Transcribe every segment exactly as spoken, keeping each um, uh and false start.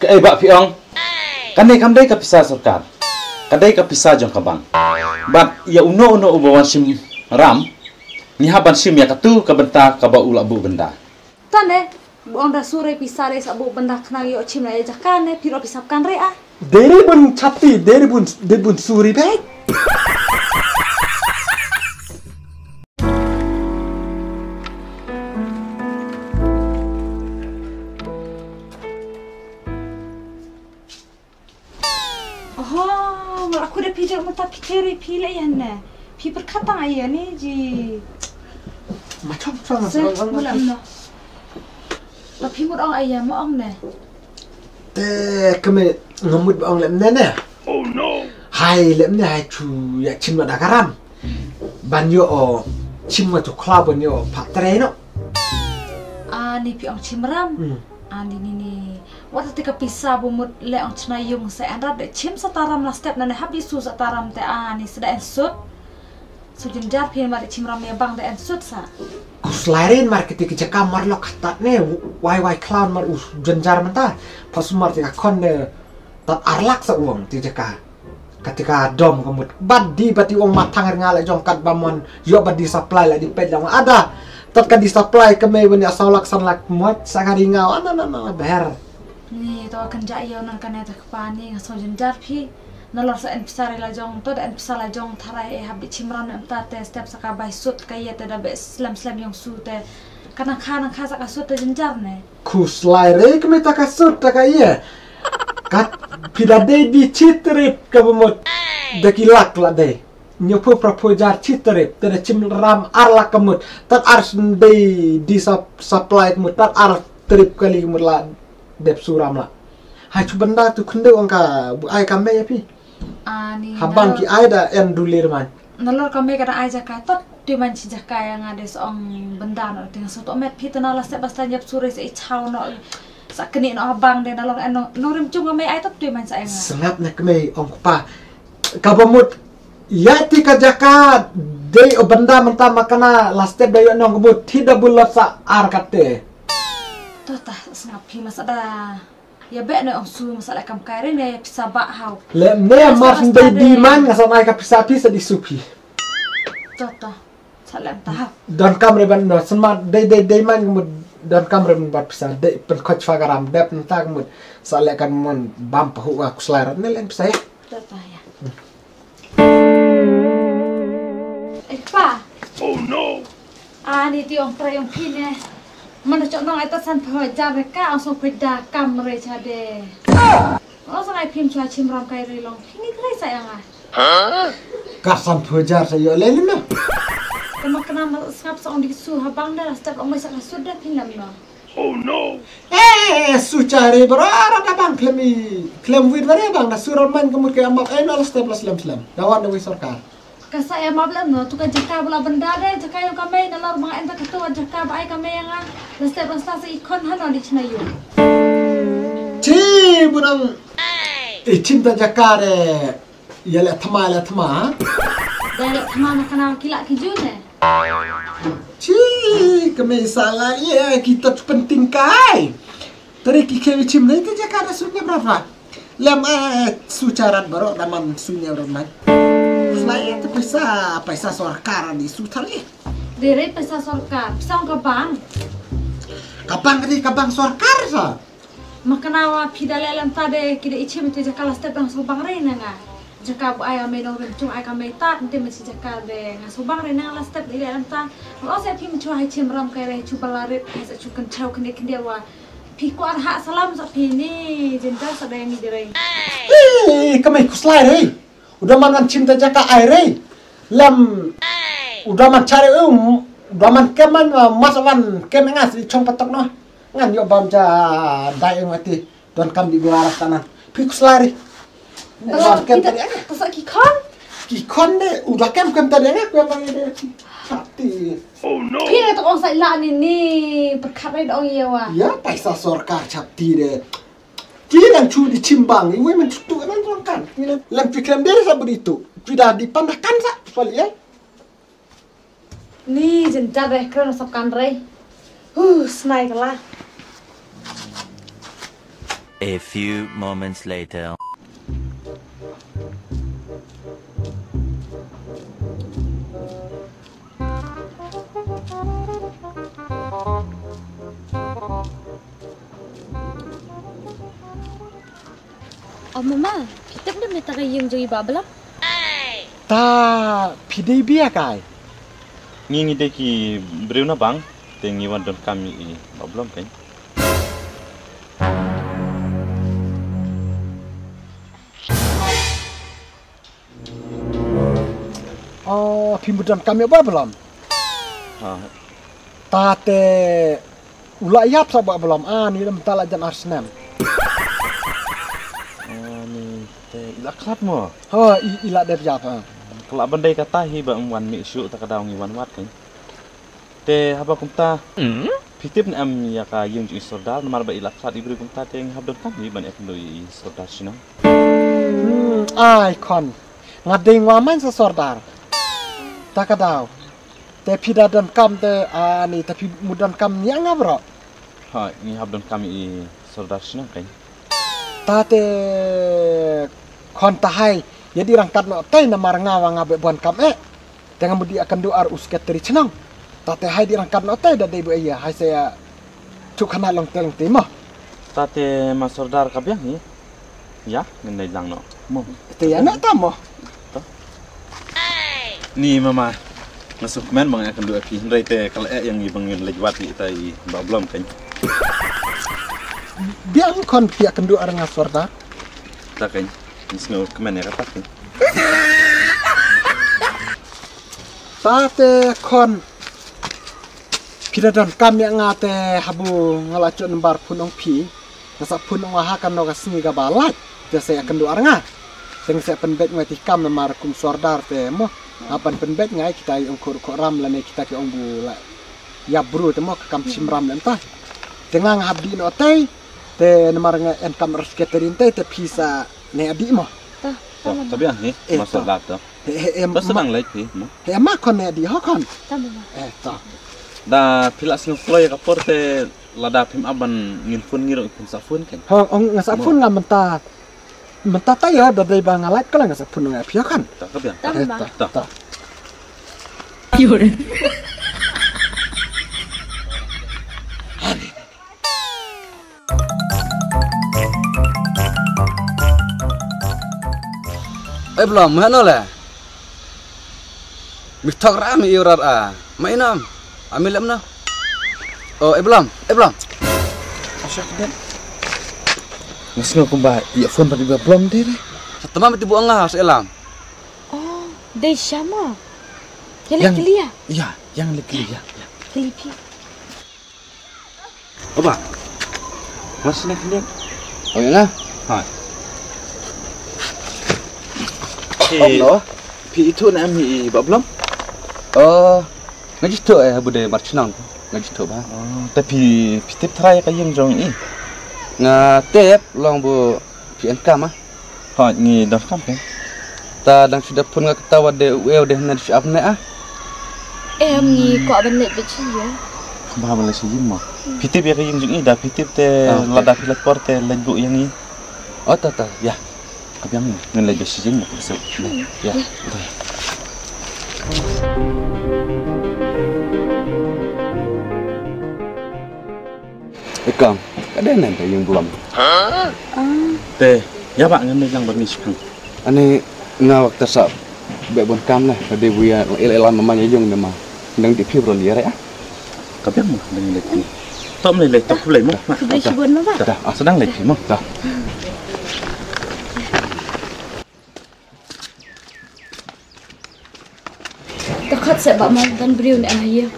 Kaei ba phi ong? Kane kam dei ka pisa sorkar. Ka dei ka pisa jong ka bank. Bad ïa uno uno uba wan shim ram, ngi hap ban shim ïa katu ka bynta kaba u la buh bynda. Tane, ba ong da suri pisa dei sa buh bynda khnang ïoh shim na ïa jaka ne, phi ruh pisa kan re ah. Dei re bun chati, dei re bun, dei bun suri bek. Oho, mar aku da phi jot mynta phi teri phi leh ïa ne. Phi pyrkhat tang ïa ne ji. Ma chong chong. Mula mno. Ba phi mut ong ïa ma ong ne. Te kame ngamut ba ong lem ne ne. Oh no. Hai lem ne hai chu ïa chim ma da karam. Ban ïoh o chim ma chu khlaw ban ïoh pha tre no. Ani phi ong chim ram. Hmm. Ani ni ni. Wat te ka pisa bu mut le ong chna yung sa en rat de chim sa taram la step na ne hap isu sa taram te ani sa da en sut. Su jynjar phi mar chim ram ïa bang da en sut sa. Kuslairin mar kiti ki jaka mar lok tat ne wai wai clown mar u jynjar mynta. Pas mar ti ka kon ne tat arlak sa uang ti jaka. Katika dom ka mut bad di bad i ong matang ringa la jong kat ba mon ïoh bad di supply la di pet la ada. Tat ka di supply ka mei bani asau lak san lak mot sa ka ringa ana na na ber. Ni to kan ja ïa nan kan ïa ta kpa ni nga so jynjar phi. Na lor sa en pisa re la jong to da en pisa la jong tharai e hab di chimran em ta te step sa ka bai sut ka ïa te da be slem slem yong su te. Ka nang kha nang kha sa ka sut te jynjar ne. Khuslai re kmie ta ka sut ta ka ïa. Kat phi da dei di chi trip ka ba mut. Da ki lak la dei. Nyo phu pra phu jar chi trip te da chim ram ar lak ka mut. Tat ar sndei di sa supply ka mut tat ar trip kali ka mut la dep su ram la. Hai chu benda tu khyndew ang ka bu ai ka mei phi. Ani. Habang ki ai da en dulir man. Nalor ka mei ka da ai jaka tot tu man chi jaka ïa nga de song benda no ting so to met phi tana la se basta nyap sure se i chau no. Sa kni no habang de nalor en no rim chung ka mei ai tot tu man sa ïa nga. Sngap na ka mei ong kpa. Ka ba mut ïa ti ka jaka dei o benda mynta ma kana la step da ïa no ka mut ti da bulot sa ar kate. To ta sngap phi masa da. Ïa beh ne ong su masa leh kam kai re ne pisa ba hau. Lem ne mar sndei di man nga sa nai ka pisa pisa di su phi. To to. Sa lem ta hau. Don kam re ban no sma dei dei dei man mut don kam re ban bat pisa dei pen khot fa garam dep nta mut sa leh kan mon bam pahu wa kuslai rat ne len pisa ya. To to ya. Eh pa. Oh no. Ani ti ong trai ong phi ne. Mana chok nong ai ta san pho jar ka ong song pho da kam re cha de. Ong song ai phim chwa chim ram kai re long phi ni trai sa yang a. Ka san pho jar sa yo le ni na. Kama kana ma sngap sa ong di su ha bang da step ong mai sa ka sud da phi nam no. Oh no. Eh, su chari bro, ara da bang klemi, klem wit bare bang da su ram man kemut ke amap eh na la step la slem slem. Da wan da wi sorkar. Ka sa ïa map lem no tu ka jaka bala benda de jaka ïa ka mei na lor bang enta ka tu jaka ba ai ka mei nga. La step la sa i khon hano di chna yu. Chi bunang. I chim ta jaka de. Ïa le thma le thma. Da le thma na kana ki la ki ju ne. Chi ka mei sa la ïa ki tot penting kai. Tari ki khe chim ne ta jaka da sunya bra. Lem eh su charat baro da man sunya bra man. Sla eh ta paisa paisa sorkar di su thali. Dere paisa sorkar, paisa ka bank. Ka bank di ka bank sorkar sa. Ma kana wa phi da le lam ta de ki da ichim te jaka la step dang so bang re na nga. Jaka bu ai me no rim chung ai ka me ta te me chi jaka de nga so bang re na la step de le lam ta. Lo se phi me chwa hai chim ram kai re chu bala re hai sa chu kan chau kende kende wa. Phi kwar ha salam sa phi ni jin ta sa de ni de re. Eh, ka me kuslai re. Udah man wan chim ta jaka ai re. Lam udah man chare um udah man keman mas wan kemengas di chong patok no. Ngan yo bam ja dai ngati. Don kam di gua ras kanan. Phi kuslari. Wan kem tadi anga. Tasa ki khon. Ki khon de udah kem kem tadi anga ku yang de. Hati. Phi ne tong sai la ni ni perkhat dong ye wa. Ya paisa sorkar chapti de. Ki nang chu di chimbang iwe man chu tu nan tong kan. Lam phi klem de sa beri tu. Phi dah di pandakan sa. Pali ya. Ni jin jar deh kren sap kan rei. Huh, snai kala. A few moments later. O mama, phi tip ne em ïa ka ïing jong i Bah Blam? Ta phi dei bia kai. Ngi ngi dei ki briew na bang, te ngi wan donkam ïa i Bah Blam kan. O, phi mut donkam ïa Bah Blam? Ha. Ta te u la ïap sa Bah Blam, ani da mynta la jan ar snem. Ani te i la khlad mo. Ha, i, i la dep ïap ha. Ka lah ban dei kata hi ba ym wan mih shuh, ta ka daw ngi wan wad kan. Te haba kumta, phi tip ne em ïa ka ïing jong i sordar, namar ba i la khlad i briew kumta, te ngi hap donkam hi ban ïakynduh ïa i sordar shnong. Hmm, ai khon. Nga dei ngwa man sa sordar. Ta ka daw. Te phi da donkam te, ani te phi mut donkam ïa nga bro. Ha, ngi hap donkam ïa i sordar shnong kan. Ta te khon ta hai, ïa dih ryngkat noh te namar nga wa nga beh bun kam eh. Te nga mut dih ïakynduh ar u sekretari shnong. Ta te hai dih ryngkat noh te da dei beh ïa, hai sa ïa thuh khana long te long te mo. Ta te ma sordar ka biang hi. Ïa, ngin leit lang noh. Mo. Te ïa na ta mo. Ta. Ni mama. Nga sngewkmen ba nga ïakynduh ïa phi, hynrei te ka la eh ïa ngi ba ngin leit wad ïa ita i Bah Blam kan. Biang khon phi ïakynduh ar nga sordar. Ta kan. Nga sngewkmen ïa kata kan. Ta te khon. Phi da donkam ïa nga te haba nga la jot number phone ong phi. Nga sa phone ong ha kano ka sngi kaba lait. Te sa ïakynduh ar nga. Te nga sa pynbeit nga ïa ti kam namar kum sordar te mo. Nga pan pynbeit nga ïa kita i ong khur khur ram lane kita ki ong bu la. Ïa bru te mo ka kam shim ram lem ta. Te nga nga hap dih noh te. Te namar nga en kam ar sekretari te te phi sa ne dih mo. Ta, ta, ta biang hi, eh, ma sordar to. He, he, em, ta sa dang leit phi mo. He, ma khon ne dih ho khon. Ta mama. Eh, ta. Da phi la sngew kloi ka por te lada phim ap ban ngin phone ngi ruh phim sa phone kan. Ho, ong nga sa phone nga mynta. Mynta ta ïa da dei ba nga lait ka la nga sa phone nga phi ho khon. Ta ka biang. Ta mama. Ta. Ta. Oi Blam, ma hano le? Mi thok ra mi iu rat a. Ma inam. Ami lem na. Oh, oi Blam, oi Blam. Asak den. Nga sngew kumba ïa phone pat i Bah Blam de re. Sa tamam iti bu anga sa ilam. Oh, dei shama. Ïa le klia. Ïa, ïa le klia. Klia phi. Oba. Mas na kini. Oh, ïa na. Ha. Phi, phi ithuh ne em ïa i Bah Blam? Oh, nga ju ithuh eh, bu dei marchnong. Nga ju ithuh ba. Oh, te phi, phi tip trai ka ïing jong i? Nga tip long bu phi en kam ah. Hooid, ngi donkam phi. Ta dang shu da phone nga kata wat de u eu de hynne shu ap ne ah. Em, ngi kwah ban leit bad sha ïing. Ba ban leit sha ïing mo. Phi tip ïa ka ïing jong i, da phi tip te lada phi leit por te leit buh ïa ngi. Oh, ta ta. Ïa. Ka biang ngi ngan leit bad sha ïing mo. Ïa. Te kong, ka dei ne em ka ïing Blam? Te ïa ba ngan leit lang bad ngi shipang. Ani nga wak ta sa beh bun kam ne, ka dei buya ila ila mama ïa ïing ne ma. Dang dei phi bro li re ah. Ka biang mo dang leit phi. Tom leit leit tok leit mo. Khublei shibun ma ba. Ta, ah, sa dang leit phi mo. Ta. Te khot seh ba ma don briew ne em ha ïing.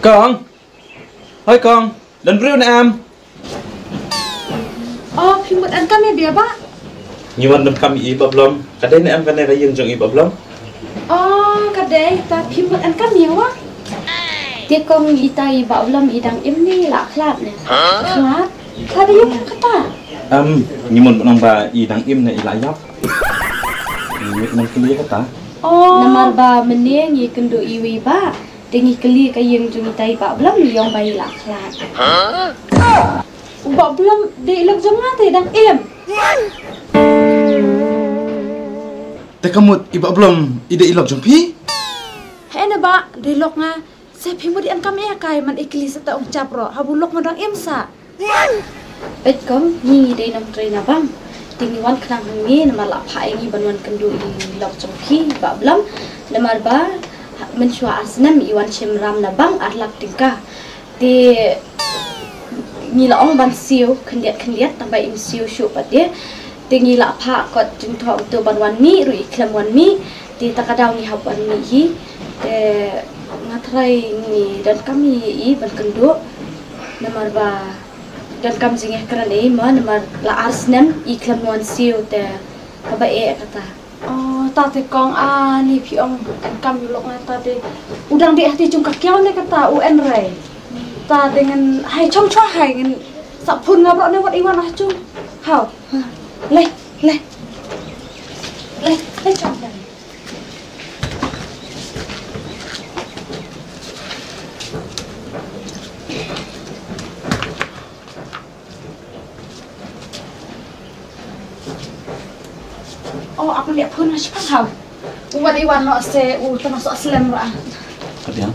Kong. Hoi kong. Don briew ne em. Oh, phi mut en kam ïa bia ba? Ngi wan donkam ïa i Bah Blam. Ka dei ne em kane ka ïing jong i Bah Blam? Oh, ka dei, ta phi mut en kam ïa wa? Te kong, ita i Bah Blam i dang im ne i la khlad ne? Khlad? Khlad ïa kam kata? Em, ngi mut ban ong ba i dang im ne i la ïap. Ngi mut ban kylli kata. Oh. Namar ba mynne ngi kynduh iwei ba, te ngi kylli ka ïing jong ita i Bah Blam, i ong ba i la khlad. U Bah Blom dei i lok jong nga te dang im. Te ka mut i Bah Blom i dei i lok jong phi? Hei na Bah, dei lok nga. Se phi mut i an kam e kai man i kli sa ta ong chap ro. Habu lok nga dang im sa. Peit kong, ngi ngi dei nongtrei na bank. Te ngi wan khnang hangne namar la phah ïa ngi ban wan kynduh ïa i lok jong phi, Bah Blom. Namar ba mynshuwa ar snem i wan shim ram na bank ar lak tyngka. Te ngi la ong ban siew khyndiat khyndiat tang ba im siew shuh pat de. Te ngi la phah kot jingthoh uto ban wan mih ruh i khlem wan mih. Te ta ka daw ngi hap wan mih hi. Te nga tharai ngi donkam ïa i ban kynduh. Namar ba donkam jingeh kren ei mo namar la ar snem i khlem wan siew te kaba eh kata. Oh, ta te kong a ni phi ong en kam yu lok ngan ta te. U dang dei hati chung ka kiaw ne kata u en rei. Ta te ngan hai chong chwa hai ngan sa phun nga bro ne wat iwan ah chung. Hau. Le, le. Le, le chong le. Oh, aku lihat pun masih paham. Uwan iwan no se u tengah sok selem ra. Kadiang.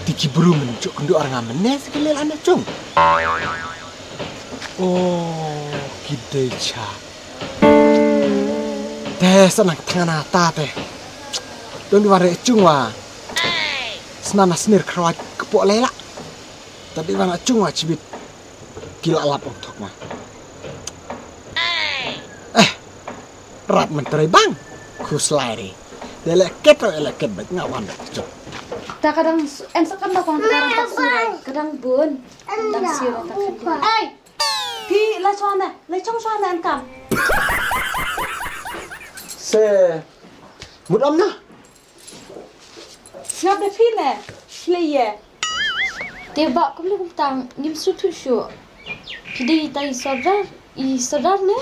Te ki bru mynjur kynduh ar nga mynne sa ki leh lane chung. Oh, ki dei cha. Te sa nang tang na ta te. Don di ware chung wa. Sna na snir krawat kepok lela. Tadi wana chung wa chibit. Ki la lap ong thok ma. Eh, rat menteri bang. Khuslai ri. Dia leket ro leket bet nga wan dak chok. Ta kadang su- en sakan da kong ta kadang tak surai. Kadang bun. Dang siu ta kan. Ai. Phi la chwana, la chong chwana en kam. Se mut am na. Sngap da phi ne. Phi le ye. Te ba kumne kumtang ngim sngewthuh shuh. Phi dei ita i sordar, i sordar ne?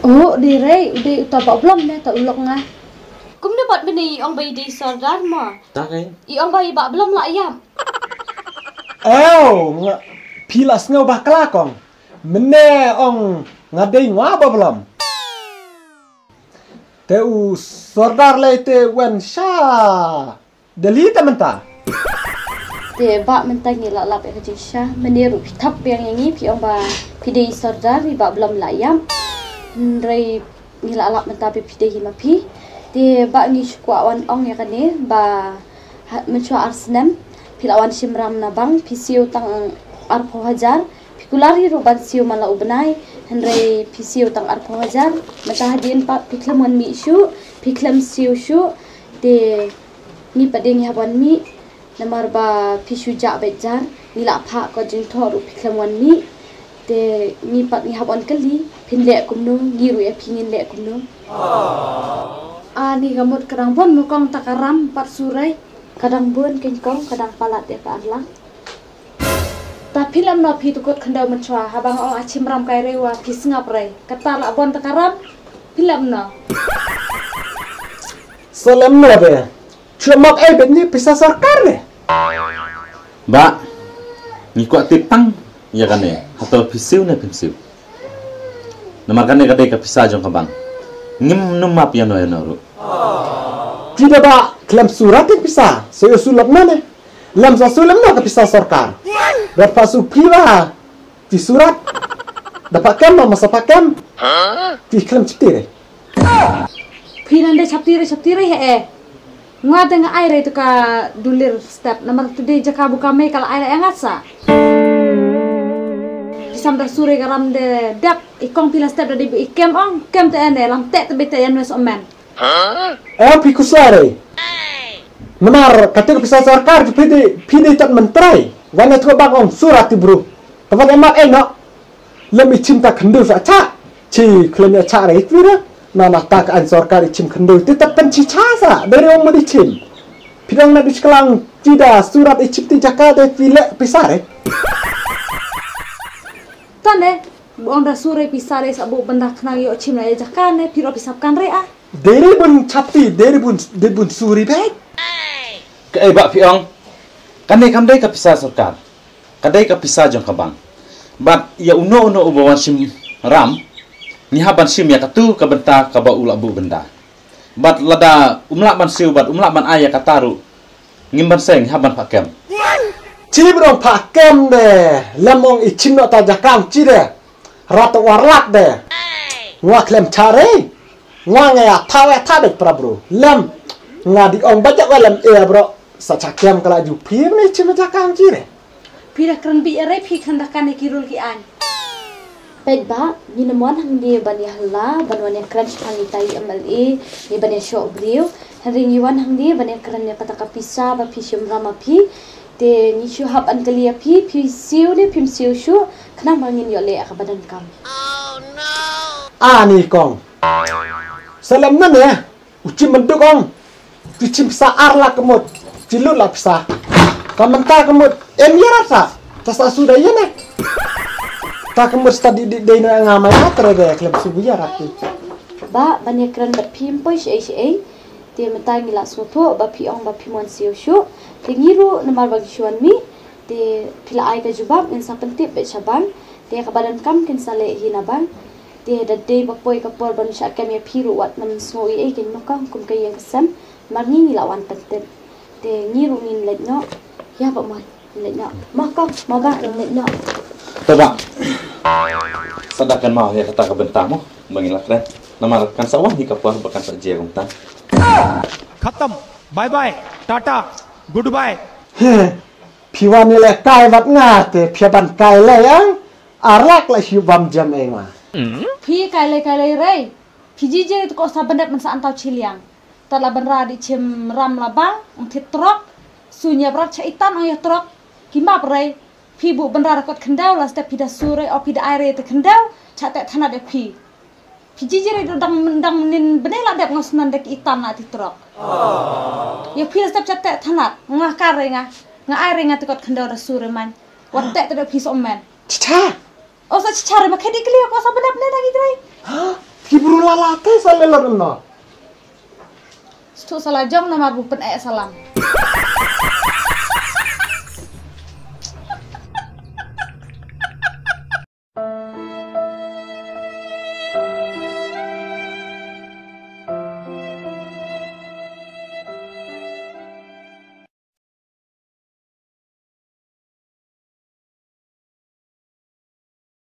Oh, dei rei, u dei uta Bah Blom ne, ta u lok nga. Kumne pat mynne i ong ba i dei i sordar mo. Ta rei. I ong ba i Bah Blom la ïap. Oh, nga phi la sngew bakla kong. Mynne ong nga dei nga Bah Blom. Te u sordar lei te wen sha Delhi te mynta. Te ba mynta ngi la lap ïa ka jingshisha mynne ruh phi thap biang ïa ngi phi ong ba phi dei sordar i Bah Blom la ïap. Hynrei ngi la lap mynta ba phi dei hi ma phi. Te ba ngi shu kwah wan ong ïa kane ba ha- mynshuwa ar snem phi la wan shim ram na bank phi siew tang arphew hajar. Phi kular hi ruh ban siew man la u bnai, hynrei phi siew tang arphew hajar. Mynta hadien pat phi khlem wan mih shuh, phi khlem siew shuh. Te ngi pat de ngi hap wan mih namar ba phi shu jah beit jar. Ngi la phah kot jingthoh ruh phi khlem wan mih. Te ngi pat ngi hap wan kylli phin leh kumno, ngi ruh ïa phi ngin leh kumno. Ani ka mut ka dang bun mo kong ta ka ram pat surei. Ka dang bun keiñ kong, ka dang palat ïa ka arlang. Ta phi lem no phi tu kut khyndew mynshuwa haba nga ong a chim ram kai rei wa phi sngap rei. Kata la bon ta ka ram. Phi lem no. Sa lem no de. Chua map ei bet ni pisa sorkar ne. Ba ngi kwah tip tang ïa kane hato phi siew ne phim siew. Namar kane ka dei ka pisa jong ka bank. Ngim nym map ïa no ïa no ruh. Phi da ba khlem surat ïa pisa. Sa ïa sulap na ne. Lem sa sulem na ka pisa sorkar. Da pha su phi ba. Phi surat. Da pha kem ma sa pha kem. Phi khlem chiti re. Phi nan de chapti re chapti re he eh. Nga de nga ai re tu ka dulir step namar tu de jaka buka me kala ai re ngat sa. Phi sam da sure ka ram de dep ikong phi la step da de bu ikem ong kem te ene lam te te bete yan wes omen. Eh, phi kusa re. Namar kata ka pisa sorkar tu phi de phi de tat mentrai. Wan tu bak ong surat ti bru. Tavat emat eh no. Lem i chim ta khyndew sa cha. Chi khlem ya cha re i twira. Na na ta ka an sorkar i chim khyndew ti ta pen chi cha sa. Dere ong ma di chim. Pidang na di chklang. Phi da surat i chim ti jaka de phi leh pisa re. Tane, bu ong da sure pisa re sa bu benda khnang yo chim na jaka ne phi ro pisa kan re a. Deri bun chapti, deri bun, deri bun suri be. Ka ei ba phi ong. Kane kam dei ka pisa sorkar. Ka dei ka pisa jong ka bank. Bad ya uno uno uba wan shim ram. Ngi hap ban shim ya katu ka benta kaba u la bu benda. Bad lada um lah ban siew bad um lah ban ai ya kata ruh. Ngim ban seng, hap ban phah kem. Chi bro phah kem de. Lem ong i chim no ta jakam chi de. Rat war lak de. Ngwa klem chare. Ngwa nga ya thawe tha de pra bro. Lem. Nga di ong bajak wa lem e bro. Sa cha kem kala ju phi ne chim jakam chi de. Phi da kren bi re phi khan da kane ki rul ki ain. Peit ba, ngi nym wan hangne ban ïa hela, ban wan ïa kren shaphang ita i M L A, ne ban ïa shoh briew. Hynrei ngi wan hangne ban ïa kren ïa kata ka pisa ba phi shim ram ma phi. Te ngi shu hap ban kylli ïa phi, phi siew ne phim siew shuh, khnang ba ngin ïoh leh ïa kaba donkam. Ani kong. Salam nane. U chim benduk ong. Phi chim pisa ar lak ka mut. Phi lut lak pisa. Ka mynta ka mut. Em ïa rat sa. Ta sa suda ïa ne. Ta ka mut sta di di dei no nga ma ïa tre de klem subu ïa rat ki. Ba ban ïa kren bad phi ym poi shi ei shi ei. Te mynta ngi la sngewthuh ba phi ong ba phi mon siew shuh. Te ngi ruh namar ba ngi shu wan mih. Te phi la ai ka jubab ngin sa pyntip bad sha bank. Te kaba donkam kin sa leh hi na bank. Te da dei ba poi ka por ban shah kem ïa phi ruh wat nym sngew ei ei kin nukang kum ka ïing ka sem. Mar ngi ngi la wan pyntip. Te ngi ruh ngin leit noh. Ïa ba mon ngin leit noh. Mo kong, mo ba ngin leit noh. To ba. Sa da kynmaw ïa kata ka bynta mo ba ngin la kren. Namar kan sa wan hi ka por ba kan sa jia kumta. खत्म। Bye bye. Tata. Goodbye. He, phi wan ïa leh kai bad nga te phi ban kai leh ang. Ar lak la shu bam jam ei ma. Phi kai leh kai leh rei. Phi ji ji tu ko sa bendep man sa antau chiliang. Tat la benra di chim ram la bang, ong thit trok. Sunya brat cha itan ong ya trok. Ki map rei. Phi bu benra da kot khyndau la step phi da su rei, o phi da ai rei te khyndau, cha te thanat ya phi. Phi ji ji rei dang dang nin bene la dep ngos nan dek itan na ti trok. Ya phi la step cha te thanat, nga kar rei nga, nga ai rei nga te kot khyndau da su rei man. Wat te te da phi so men. Chicha. O sa chichar ma khedi kli ko sa benap ne da ki drai. Ha? Ki bru la la te sa le lor no. Stu sa la jong namar bu pen e salam.